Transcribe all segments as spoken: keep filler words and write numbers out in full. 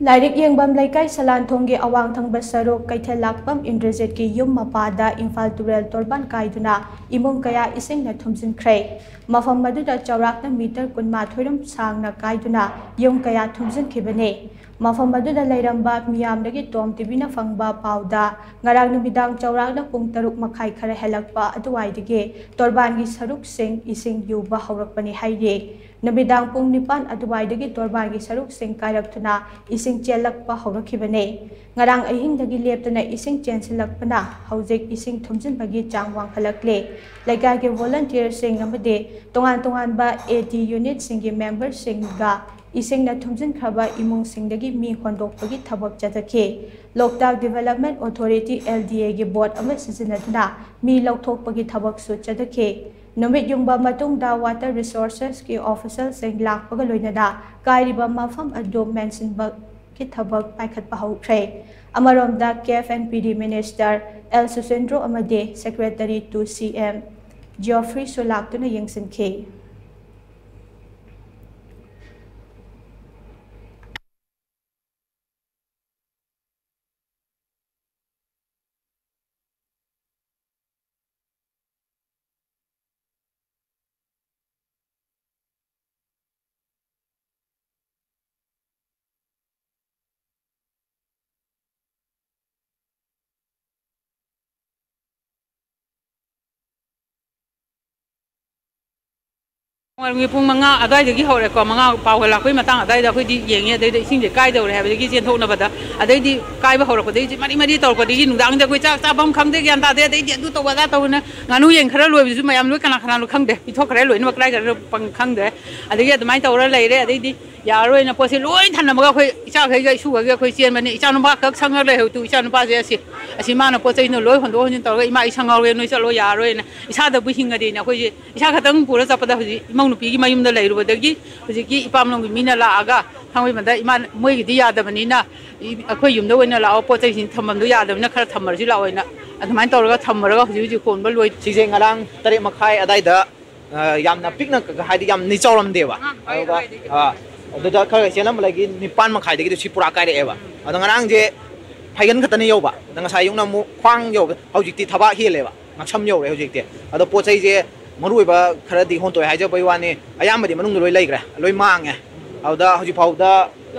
ꯂꯥꯏꯔꯤꯛ ꯌꯦꯡꯐꯝ ꯂꯩꯀꯥꯏ ꯁꯂꯥꯟꯊꯣꯡꯒꯤ ꯑꯋꯥꯡ ꯊꯪꯕ ꯁꯔꯨꯛ ꯀꯩꯊꯦꯜ ꯂꯥꯛꯄꯝ ꯏꯟꯗ꯭ꯔꯖꯤꯠꯀꯤ ꯌꯨꯝ ꯃꯄꯥꯗ ꯏꯝꯐꯥꯜ ꯇꯨꯔꯦꯜ ꯇꯣꯔꯕꯥꯟ ꯀꯥꯏꯗꯨꯅ ꯏꯃꯨꯡ ꯀꯌꯥ ꯏꯁꯤꯡꯅ ꯊꯨꯝꯖꯤꯟꯈ꯭ꯔꯦ꯫ ꯃꯐꯝ ꯑꯗꯨꯗ ꯆꯥꯎꯔꯥꯛꯅ ꯃꯤꯇꯔ ꯀꯨꯟꯃꯥꯊꯣꯏ ꯔꯣꯝ ꯁꯥꯡꯅ ꯀꯥꯏꯗꯨꯅ ꯌꯨꯝ ꯀꯌꯥ ꯊꯨꯝꯖꯤꯟꯈꯤꯕꯅꯤ꯫ ꯃꯐꯝ ꯑꯗꯨꯗ ꯂꯩꯔꯝꯕ ꯃꯤꯌꯥꯝꯗꯒꯤ ꯇꯣꯝ ꯇꯤꯚꯤꯅ ꯐꯪꯕ ꯄꯥꯎꯗ, ꯉꯔꯥꯡ ꯅꯨꯃꯤꯗꯥꯡ ꯆꯥꯎꯔꯥꯛꯅ ꯄꯨꯡ ꯇꯔꯨꯛ ꯃꯈꯥꯏ ꯈꯔ ꯍꯦꯜꯂꯛꯄ ꯑꯗꯨꯋꯥꯏꯗꯒꯤ ꯇꯣꯔꯕꯥꯟꯒꯤ ꯁꯔꯨꯛꯁꯤꯡ ꯏꯁꯤꯡ ꯌꯨꯕ ꯍꯧꯔꯛꯄꯅꯤ ꯍꯥꯏꯔꯤ꯫ ꯅꯨꯃꯤꯗꯥꯡ ꯄꯨꯡ ꯅꯤꯄꯥꯟ ꯑꯗꯨꯋꯥꯏꯗꯒꯤ ꯇꯣꯔꯕꯥꯟꯒꯤ ꯁꯔꯨꯛꯁꯤꯡ ꯀꯥꯏꯔꯛꯇꯨꯅ ꯏꯁꯤꯡ ꯆꯦꯜꯂꯛꯄ ꯍꯧꯔꯛꯈꯤꯕꯅꯤ꯫ ꯉꯔꯥꯡ ꯑꯍꯤꯡꯗꯒꯤ ꯂꯦꯞꯇꯅ ꯏꯁꯤꯡ ꯆꯦꯟꯁꯤꯜꯂꯛꯄꯅ ꯍꯧꯖꯤꯛ ꯏꯁꯤꯡ ꯊꯨꯝꯖꯤꯟꯕꯒꯤ ꯆꯥꯡ ꯋꯥꯡꯈꯠꯂꯛꯂꯦ꯫ ꯂꯩꯀꯥꯏꯒꯤ ꯚꯣꯂꯟꯇꯤꯌꯔꯁꯤꯡ ꯑꯃꯗꯤ ꯇꯣꯉꯥꯟ ꯇꯣꯉꯥꯟꯕ ꯑꯦ ꯇꯤ ꯌꯨꯅꯤꯠꯁꯤꯡꯒꯤ ꯃꯦꯝꯕꯔꯁꯤꯡꯒ ꯏꯁꯤꯡꯅ ꯊꯨꯝꯖꯤꯟꯈ꯭ꯔꯕ ꯏꯃꯨꯡꯁꯤꯡꯗꯒꯤ ꯃꯤ ꯍꯣꯟꯗꯣꯛꯄꯒꯤ ꯊꯕꯛ ꯆꯠꯊꯈꯤ꯫ ꯂꯣꯛꯇꯥꯛ ꯗꯤꯚꯦꯂꯞꯃꯦꯟ ꯑꯣꯊꯣꯔꯤꯇꯤ, ꯑꯦꯜ ꯗꯤ ꯑꯦꯒꯤ ꯕꯣꯠ ꯑꯃ ꯁꯤꯖꯤꯟꯅꯗꯨꯅ ꯃꯤ ꯂꯧꯊꯣꯛꯄꯒꯤ ꯊꯕꯛꯁꯨ ꯆꯠꯊꯈꯤ꯫ ꯅꯨꯃꯤꯠ ꯌꯨꯡꯕ ꯃꯇꯨꯡꯗ ꯋꯥꯇꯔ ꯔꯤꯁꯣꯔꯁꯦꯁꯀꯤ ꯑꯣꯐꯤꯁꯔꯁꯤꯡ ꯂꯥꯛꯄꯒ ꯂꯣꯏꯅꯅ ꯀꯥꯏꯔꯤꯕ ꯃꯐꯝ ꯑꯗꯨ ꯃꯦꯟꯁꯤꯟꯕꯒꯤ ꯊꯕꯛ ꯄꯥꯏꯈꯠꯄ ꯍꯧꯈ꯭ꯔꯦ꯫ ꯑꯃꯔꯣꯝꯗ, ꯀꯦꯐ ꯑꯦꯟ ꯄꯤ ꯗꯤ ꯃꯤꯅꯤꯁꯇꯔ ꯑꯦꯜ ꯁꯨꯁꯦꯟꯗ꯭ꯔꯣ ꯑꯃꯗꯤ ꯁꯦꯀ꯭ꯔꯦꯇꯔꯤ ꯇꯨ ꯁꯤ ꯑꯦꯝ ꯖꯤꯑꯣꯐ꯭ꯔꯤꯁꯨ ꯂꯥꯛꯇꯨꯅ ꯌꯦꯡꯁꯤꯟꯈꯤ꯫ ꯅꯣꯡꯉꯥꯜꯂꯝꯒꯤ ꯄꯨꯡ ꯃꯉꯥ ꯑꯗꯨꯋꯥꯏꯗꯒꯤ ꯍꯧꯔꯦꯀꯣ, ꯃꯉꯥ ꯄꯥꯎ ꯂꯥꯛꯄꯩ ꯃꯇꯥꯡ ꯑꯗꯨꯋꯥꯏꯗ ꯑꯩꯈꯣꯏꯗꯤ ꯌꯦꯡꯉꯦ꯫ ꯑꯗꯩꯗ ꯏꯁꯤꯡꯁꯦ ꯀꯥꯏꯗꯧꯔꯦ ꯍꯥꯏꯕꯗꯒꯤ ꯆꯦꯟꯊꯣꯛꯅꯕꯗ, ꯑꯗꯩꯗꯤ ꯀꯥꯏꯕ ꯍꯧꯔꯛꯄꯗꯒꯤ ꯃꯔꯤ ꯃꯔꯤ ꯇꯧꯔꯛꯄꯗꯒꯤ ꯅꯨꯡꯗꯥꯡꯗ ꯑꯩꯈꯣꯏ ꯆꯥꯛ ꯆꯥꯐꯝ ꯈꯪꯗꯦ, ꯒ꯭ꯌꯥꯟ ꯇꯥꯗꯦ꯫ ꯑꯗꯩꯗꯤ ꯑꯗꯨ ꯇꯧꯕ ꯑꯗꯥ ꯇꯧꯕꯅ ꯉꯥꯅꯨ ꯌꯦꯟ ꯈꯔ ꯂꯣꯏꯕꯁꯨ ꯃꯌꯥꯝ ꯂꯣꯏ ꯀꯅꯥ ꯀꯅꯥꯅꯣ ꯈꯪꯗꯦ, ꯄꯤꯊꯣꯛꯈ꯭ꯔꯦ ꯂꯣꯏꯅꯃꯛ, ꯀꯗꯥꯏ ꯀꯗꯥꯏꯗ ꯄꯪ ꯈꯪꯗ꯭ꯔꯦ꯫ ꯑꯗꯒꯤ ꯑꯗꯨꯃꯥꯏꯅ ꯇꯧꯔ ꯂꯩꯔꯦ꯫ ꯑꯗꯩꯗꯤ ꯌꯥꯔꯔꯣꯏꯅ ꯄꯣꯠꯁꯦ ꯂꯣꯏ ꯊꯝꯂꯝꯃꯒ ꯑꯩꯈꯣꯏ ꯏꯆꯥꯈꯩꯒ ꯏꯁꯨꯈꯩꯒ ꯑꯩꯈꯣꯏ ꯆꯦꯟꯕꯅꯤ꯫ ꯏꯆꯥꯅꯨꯄꯥ ꯈꯛ ꯁꯪꯉꯒ ꯂꯩꯍꯧ ꯇꯨ, ꯏꯆꯥꯅꯨꯄꯥꯁꯦ ꯑꯁꯤ, ꯑꯁꯤ ꯃꯥꯅ ꯄꯣꯠ ꯆꯩꯗꯣ ꯂꯣꯏ ꯍꯣꯟꯗꯣꯛ ꯍꯣꯟꯖꯤꯟ ꯇꯧꯔꯒ, "ꯏꯃꯥ, ꯑꯩ ꯁꯪꯍꯧꯔꯒꯦ, ꯅꯣꯏ ꯆꯠꯂꯣ, ꯌꯥꯔꯔꯣꯏꯅ"꯫ ꯏꯁꯥꯗꯕꯨ ꯍꯤꯡꯉꯗꯤꯅꯦ ꯑꯩꯈꯣꯏꯁꯦ ꯏꯁꯥ ꯈꯛꯇꯪ ꯄꯨꯔ ꯆꯠꯄꯗ ꯍꯧꯖꯤꯛ ꯏꯃꯧ ꯅꯨꯄꯤꯒꯤ ꯃꯌꯨꯝꯗ ꯂꯩꯔꯨꯕꯗꯒꯤ ꯍꯧꯖꯤꯛꯀꯤ ꯏꯄꯥꯝꯂꯣꯝꯒꯤ ꯃꯤꯅ ꯂꯥꯛꯑꯒ ꯊꯥꯡꯃꯩꯕꯟꯗ, "ꯏꯃꯥ, ꯃꯣꯏꯒꯤꯗꯤ ꯌꯥꯗꯕꯅꯤꯅ ꯏ-, ꯑꯩꯈꯣꯏ ꯌꯨꯝꯗ ꯑꯣꯏꯅ ꯂꯥꯛꯑꯣ, ꯄꯣꯠ ꯆꯩꯁꯤꯡ ꯊꯝꯐꯝꯗꯣ ꯌꯥꯗꯕꯅꯤꯅ ꯈꯔ ꯊꯝꯃꯔꯁꯤ ꯂꯥꯛꯑꯣꯅ" ꯑꯗꯨꯃꯥꯏꯅ ꯇꯧꯔꯒ ꯊꯝꯃꯔꯒ ꯍꯧꯖꯤꯛ ꯍꯧꯖꯤꯛ ꯍꯣꯟꯕ ꯂꯣꯏ꯫ ꯁꯤꯁꯦ ꯉꯔꯥꯡ ꯇꯔꯦꯠ ꯃꯈꯥꯏ ꯑꯗꯥꯏꯗ, ꯑ, ꯌꯥꯝꯅ ꯄꯤꯛꯅ, ꯍꯥꯏꯗꯤ ꯌꯥꯝ ꯅꯤꯆꯥꯎꯔꯝꯗꯦꯕ꯫ ꯑꯥ, ꯍꯣꯏ, ꯑꯗꯨꯒ, ꯍꯣꯏ, ꯑꯗꯨꯗꯤ꯫ ꯑ, ꯑꯗꯨꯗ ꯈꯔ ꯆꯦꯜꯂꯝꯕꯗꯒꯤ ꯅꯤꯄꯥꯟ ꯃꯈꯥꯏꯗꯒꯤꯗꯤ ꯁꯤ ꯄꯨꯔꯥ ꯀꯥꯏꯔꯛꯑꯦꯕ꯫ ꯑꯗꯣ ꯉꯔꯥꯡꯁꯦ ꯐꯩꯒꯟ ꯈꯛꯇꯅ ꯌꯧꯕ, ꯑꯗ ꯉꯁꯥꯏ ꯑꯌꯨꯛꯅ ꯑꯃꯨꯛ ꯈ꯭ꯋꯥꯡ ꯌꯧꯕ, ꯍꯧꯖꯤꯛꯇꯤ ꯊꯕꯥꯛ ꯍꯦꯜꯂꯦꯕ, ꯉꯛꯁꯝ ꯌꯧꯔꯦ ꯍꯧꯖꯤꯛꯇꯤ꯫ ꯑꯗꯣ ꯄꯣꯠ ꯆꯩꯁꯦ ꯃꯔꯨ ꯑꯣꯏꯕ ꯈꯔꯗꯤ ꯍꯣꯟꯇꯣꯛꯑꯦ ꯍꯥꯏꯖꯕꯩ ꯋꯥꯅꯤ, ꯑꯌꯥꯝꯕꯗꯤ ꯃꯅꯨꯡꯗ ꯂꯣꯏ ꯂꯩꯈ꯭ꯔꯦ, ꯂꯣꯏ ꯃꯥꯡꯉꯦ꯫ ꯑꯗꯨꯗ ꯍꯧꯖꯤꯛ ꯐꯥꯎꯗ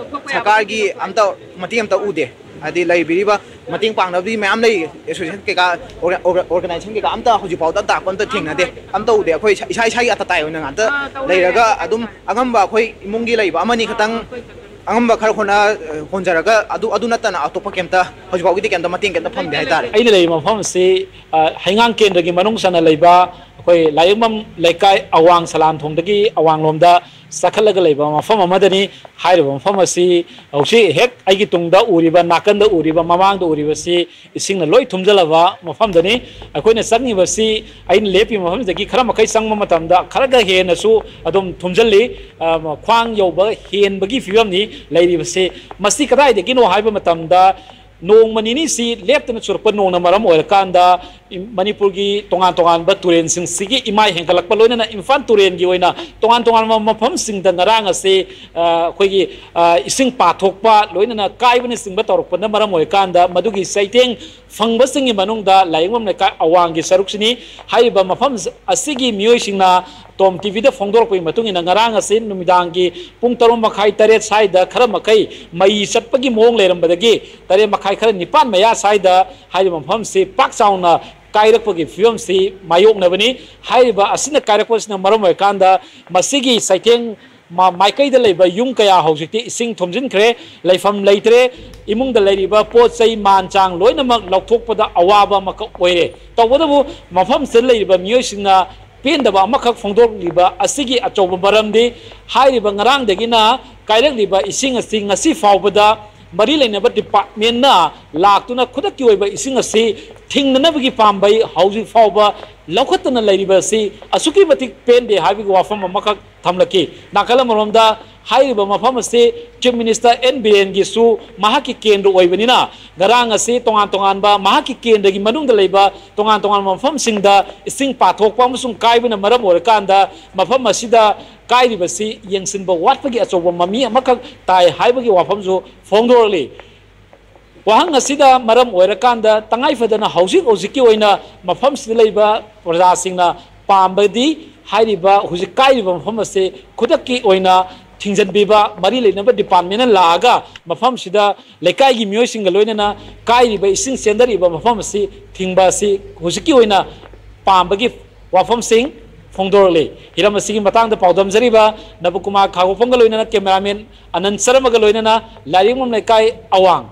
ꯁꯔꯀꯥꯔꯒꯤ ꯑꯝꯇ ꯃꯇꯦꯡ ꯑꯝꯇ ꯎꯗꯦ꯫ ꯍꯥꯏꯗꯤ ꯂꯩꯕꯤꯔꯤꯕ ꯃꯇꯦꯡ ꯄꯥꯡꯅꯕꯗꯤ ꯃꯌꯥꯝ ꯂꯩ, ꯑꯦꯁꯣꯁꯤꯌꯦꯁꯟ ꯀꯩꯀꯥ, ꯑꯣꯔꯒ-, ꯑꯣꯔꯒ-, ꯑꯣꯔꯒꯅꯥꯏꯖꯦꯁꯟ ꯀꯩꯀꯥ ꯑꯝꯇ ꯍꯧꯖꯤꯛ ꯐꯥꯎꯗ ꯑꯝꯇ ꯂꯥꯛꯄ ꯑꯝꯇ ꯊꯦꯡꯅꯗꯦ꯫ ꯑꯝꯇ ꯎꯗꯦ꯫ ꯑꯩꯈꯣꯏ ꯏꯁꯥ, ꯏꯁꯥ ꯏꯁꯥꯒꯤ ꯑꯇꯇꯥꯏ ꯑꯣꯏꯅ ꯉꯥꯛꯇ ꯂꯩꯔꯒ ꯑꯗꯨꯝ ꯑꯉꯝꯕ ꯑꯩꯈꯣꯏ ꯏꯃꯨꯡꯒꯤ ꯂꯩꯕ ꯑꯃꯅꯤ ꯈꯛꯇꯪ ꯑꯉꯝꯕ ꯈꯔ ꯍꯣꯠꯅ-, ꯍꯣꯟꯖꯔꯒ ꯑꯗꯨ, ꯑꯗꯨ ꯅꯠꯇꯅ ꯑꯇꯣꯞꯄ ꯀꯩꯝꯇ ꯍꯧꯖꯤꯛ ꯐꯥꯎꯒꯤꯗꯤ ꯀꯩꯝꯇ ꯃꯇꯦꯡ ꯀꯩꯝꯇ ꯐꯪꯗꯦ ꯍꯥꯏꯇꯥꯔꯦ꯫ ꯑꯩꯅ ꯂꯩꯔꯤꯕ ꯃꯐꯝ ꯑꯁꯤ, ꯑ, ꯍꯩꯉꯥꯡ ꯀꯦꯟꯗ꯭ꯔꯒꯤ ꯃꯅꯨꯡ ꯆꯟꯅ ꯂꯩꯕ ꯑꯩꯈꯣꯏ ꯂꯥꯏꯌꯦꯡꯕꯝ ꯂꯩꯀꯥꯏ ꯑꯋꯥꯡ ꯁꯂꯥꯝꯊꯣꯡꯗꯒꯤ ꯑꯋꯥꯡꯂꯣꯝꯗ ꯆꯈꯠꯂꯒ ꯂꯩꯕ ꯃꯐꯝ ꯑꯃꯗꯅꯤ꯫ ꯍꯥꯏꯔꯤꯕ ꯃꯐꯝ ꯑꯁꯤ ꯍꯧꯖꯤꯛ ꯍꯦꯛ ꯑꯩꯒꯤ ꯇꯨꯡꯗ ꯎꯔꯤꯕ, ꯅꯥꯀꯟꯗ ꯎꯔꯤꯕ, ꯃꯃꯥꯡꯗ ꯎꯔꯤꯕꯁꯤ ꯏꯁꯤꯡꯅ ꯂꯣꯏ ꯊꯨꯝꯖꯤꯜꯂꯕ ꯃꯐꯝꯗꯅꯤ꯫ ꯑꯩꯈꯣꯏꯅ ꯆꯪꯉꯤꯕꯁꯤ ꯑꯩꯅ ꯂꯦꯞꯄꯤꯕ ꯃꯐꯝꯁꯤꯗꯒꯤ ꯈꯔ ꯃꯈꯩ ꯆꯪꯕ ꯃꯇꯝꯗ ꯈꯔꯒ ꯍꯦꯟꯅꯁꯨ ꯑꯗꯨꯝ ꯊꯨꯝꯖꯤꯜꯂꯤ꯫ ꯑ, ꯈ꯭ꯋꯥꯡ ꯌꯧꯕ ꯍꯦꯟꯕꯒꯤ ꯐꯤꯕꯝꯅꯤ ꯂꯩꯔꯤꯕꯁꯤ꯫ ꯃꯁꯤ ꯀꯗꯥꯏꯗꯒꯤꯅꯣ ꯍꯥꯏꯕ ꯃꯇꯝꯗ, ꯅꯣꯡꯃ ꯅꯤꯅꯤꯁꯤ ꯂꯦꯞꯇꯅ ꯆꯨꯔꯛꯄ ꯅꯣꯡꯅ ꯃꯔꯝ ꯑꯣꯏꯔꯀꯥꯟꯗ ꯃꯅꯤꯄꯨꯔꯒꯤ ꯇꯣꯉꯥꯟ ꯇꯣꯉꯥꯟꯕ ꯇꯨꯔꯦꯜꯁꯤꯡꯁꯤꯒꯤ ꯏꯃꯥꯏ ꯍꯦꯟꯒꯠꯂꯛꯄ, ꯂꯣꯏꯅꯅ ꯏꯝꯐꯥꯜ ꯇꯨꯔꯦꯜꯒꯤ ꯑꯣꯏꯅ ꯇꯣꯉꯥꯟ ꯇꯣꯉꯥꯟꯕ ꯃꯐꯝꯁꯤꯡꯗ ꯉꯔꯥꯡ ꯑꯁꯤ, ꯑ, ꯑꯩꯈꯣꯏꯒꯤ, ꯑ, ꯏꯁꯤꯡ ꯄꯥꯊꯣꯛꯄ, ꯂꯣꯏꯅꯅ ꯀꯥꯏꯕꯅꯆꯤꯡꯕ ꯇꯧꯔꯛꯄꯅ ꯃꯔꯝ ꯑꯣꯏꯔꯀꯥꯟꯗ ꯃꯗꯨꯒꯤ ꯆꯩꯊꯦꯡ ꯐꯪꯕꯁꯤꯡꯒꯤ ꯃꯅꯨꯡꯗ ꯂꯥꯏꯌꯦꯡꯕꯝ ꯂꯩꯀꯥꯏ ꯑꯋꯥꯡꯒꯤ ꯁꯔꯨꯛꯁꯤꯅꯤ꯫ ꯍꯥꯏꯔꯤꯕ ꯃꯐꯝ ꯑꯁꯤꯒꯤ ꯃꯤꯑꯣꯏꯁꯤꯡꯅ ꯇꯣꯝ ꯇꯤꯚꯤꯗ ꯐꯣꯡꯗꯣꯔꯛꯄꯒꯤ ꯃꯇꯨꯡ ꯏꯟꯅ, ꯉꯔꯥꯡ ꯑꯁꯤ ꯅꯨꯃꯤꯗꯥꯡꯒꯤ ꯄꯨꯡ ꯇꯔꯨꯛ ꯃꯈꯥꯏ, ꯇꯔꯦꯠ ꯁ꯭ꯋꯥꯏꯗ ꯈꯔ ꯃꯈꯩ ꯃꯩ ꯆꯠꯄꯒꯤ ꯃꯑꯣꯡ ꯂꯩꯔꯝꯕꯗꯒꯤ, ꯇꯔꯦꯠ ꯃꯈꯥꯏ, ꯈꯔ ꯅꯤꯄꯥꯟ ꯃꯌꯥ ꯁ꯭ꯋꯥꯏꯗ ꯍꯥꯏꯔꯤꯕ ꯃꯐꯝꯁꯤ ꯄꯥꯛ ꯆꯥꯎꯅ ꯀꯥꯏꯔꯛꯄꯒꯤ ꯐꯤꯕꯝꯁꯤ ꯃꯥꯌꯣꯛꯅꯕꯅꯤ꯫ ꯍꯥꯏꯔꯤꯕ ꯑꯁꯤꯅ ꯀꯥꯏꯔꯛꯄꯁꯤꯅ ꯃꯔꯝ ꯑꯣꯏꯔꯀꯥꯟꯗ ꯃꯁꯤꯒꯤ ꯆꯩꯊꯦꯡ ꯃ-, ꯃꯥꯏꯀꯩꯗ ꯂꯩꯕ ꯌꯨꯝ ꯀꯌꯥ ꯍꯧꯖꯤꯛꯇꯤ ꯏꯁꯤꯡ ꯊꯨꯝꯖꯤꯟꯈ꯭ꯔꯦ, ꯂꯩꯐꯝ ꯂꯩꯇ꯭ꯔꯦ, ꯏꯃꯨꯡꯗ ꯂꯩꯔꯤꯕ ꯄꯣꯠ ꯆꯩ ꯃꯥꯟ ꯆꯥꯡ ꯂꯣꯏꯅꯃꯛ ꯂꯧꯊꯣꯛꯄꯗ ꯑꯋꯥꯕ ꯑꯃꯈꯛ ꯑꯣꯏꯔꯦ꯫ ꯇꯧꯕꯇꯕꯨ ꯃꯐꯝꯁꯤꯗ ꯂꯩꯔꯤꯕ ꯃꯤꯑꯣꯏꯁꯤꯡꯅ ꯄꯦꯟꯗꯕ ꯑꯃꯈꯛ ꯐꯣꯡꯗꯣꯛꯂꯤꯕ ꯑꯁꯤꯒꯤ ꯑꯆꯧꯕ ꯃꯔꯝꯗꯤ, ꯍꯥꯏꯔꯤꯕ ꯉꯔꯥꯡꯗꯒꯤꯅ ꯀꯥꯏꯔꯛꯂꯤꯕ ꯏꯁꯤꯡ ꯑꯁꯤ ꯉꯁꯤ ꯐꯥꯎꯕꯗ ꯃꯔꯤ ꯂꯩꯅꯕ ꯗꯤꯄꯥꯔꯠꯃꯦꯟꯅ ꯂꯥꯛꯇꯨꯅ ꯈꯨꯗꯛꯀꯤ ꯑꯣꯏꯕ ꯏꯁꯤꯡ ꯑꯁꯤ ꯊꯤꯡꯅꯅꯕꯒꯤ ꯄꯥꯝꯕꯩ ꯍꯧꯖꯤꯛ ꯐꯥꯎꯕ ꯂꯧꯈꯠꯇꯅ ꯂꯩꯔꯤꯕ ꯑꯁꯤ ꯑꯁꯨꯛꯀꯤ ꯃꯇꯤꯛ ꯄꯦꯟꯗꯦ ꯍꯥꯏꯕꯒꯤ ꯋꯥꯐꯝ ꯑꯃꯈꯛ ꯊꯝꯂꯛꯈꯤ꯫ ꯅꯥꯀꯜ ꯑꯃꯔꯣꯝꯗ ꯍꯥꯏꯔꯤꯕ ꯃꯐꯝ ꯑꯁꯤ Chief Minister N ꯕꯤꯔꯦꯟꯒꯤꯁꯨ ꯃꯍꯥꯛꯀꯤ ꯀꯦꯟꯗ꯭ꯔ ꯑꯣꯏꯕꯅꯤꯅ, ꯉꯔꯥꯡ ꯑꯁꯤ ꯇꯣꯉꯥꯟ ꯇꯣꯉꯥꯟꯕ ꯃꯍꯥꯛꯀꯤ ꯀꯦꯟꯗ꯭ꯔꯒꯤ ꯃꯅꯨꯡꯗ ꯂꯩꯕ ꯇꯣꯉꯥꯟ ꯇꯣꯉꯥꯟꯕ ꯃꯐꯝꯁꯤꯡꯗ ꯏꯁꯤꯡ ꯄꯥꯊꯣꯛꯄ ꯑꯃꯁꯨꯡ ꯀꯥꯏꯕꯅ ꯃꯔꯝ ꯑꯣꯏꯔꯀꯥꯟꯗ ꯃꯐꯝ ꯑꯁꯤꯗ ꯀꯥꯏꯔꯤꯕꯁꯤ ꯌꯦꯡꯁꯤꯟꯕ ꯋꯥꯠꯄꯒꯤ ꯑꯆꯧꯕ ꯃꯃꯤ ꯑꯃꯈꯛ ꯇꯥꯏ ꯍꯥꯏꯕꯒꯤ ꯋꯥꯐꯝꯁꯨ ꯐꯣꯡꯗꯣꯔꯛꯂꯤ꯫ ꯋꯥꯍꯪ ꯑꯁꯤꯗ ꯃꯔꯝ ꯑꯣꯏꯔꯀꯥꯟꯗ ꯇꯉꯥꯏ ꯐꯗꯅ ꯍꯧꯖꯤꯛ ꯍꯧꯖꯤꯛꯀꯤ ꯑꯣꯏꯅ ꯃꯐꯝꯁꯤꯗ ꯂꯩꯕ ꯄ꯭ꯔꯖꯥꯁꯤꯡꯅ ꯄꯥꯝꯕꯗꯤ ꯍꯥꯏꯔꯤꯕ ꯍꯧꯖꯤꯛ ꯀꯥꯏꯔꯤꯕ ꯃꯐꯝ ꯑꯁꯤ ꯈꯨꯗꯛꯀꯤ ꯑꯣꯏꯅ ꯊꯤꯡꯖꯤꯟꯕꯤꯕ, ꯃꯔꯤ ꯂꯩꯅꯕ departmentꯅ ꯂꯥꯛꯑꯒ ꯃꯐꯝꯁꯤꯗ ꯂꯩꯀꯥꯏꯒꯤ ꯃꯤꯑꯣꯏꯁꯤꯡꯒ ꯂꯣꯏꯅꯅ ꯀꯥꯏꯔꯤꯕ ꯏꯁꯤꯡ ꯆꯦꯟꯊꯔꯛꯏꯕ ꯃꯐꯝ ꯑꯁꯤ ꯊꯤꯡꯕ ꯑꯁꯤ ꯍꯧꯖꯤꯛꯀꯤ ꯑꯣꯏꯅ ꯄꯥꯝꯕꯒꯤ ꯋꯥꯐꯝꯁꯤꯡ ꯐꯣꯡꯗꯣꯔꯛꯂꯤ꯫ ꯍꯤꯔꯝ ꯑꯁꯤꯒꯤ ꯃꯇꯥꯡꯗ ꯄꯥꯎꯗꯝꯖꯔꯤꯕ ꯅꯕꯀꯨꯃꯥꯔ ꯈꯥꯉꯨꯐꯝꯒ ꯂꯣꯏꯅꯅ cameraman ꯑꯅꯟ ꯆꯔꯃꯒ ꯂꯣꯏꯅꯅ ꯂꯥꯏꯔꯤꯛꯃꯝ ꯂꯩꯀꯥꯏ ꯑꯋꯥꯡ꯫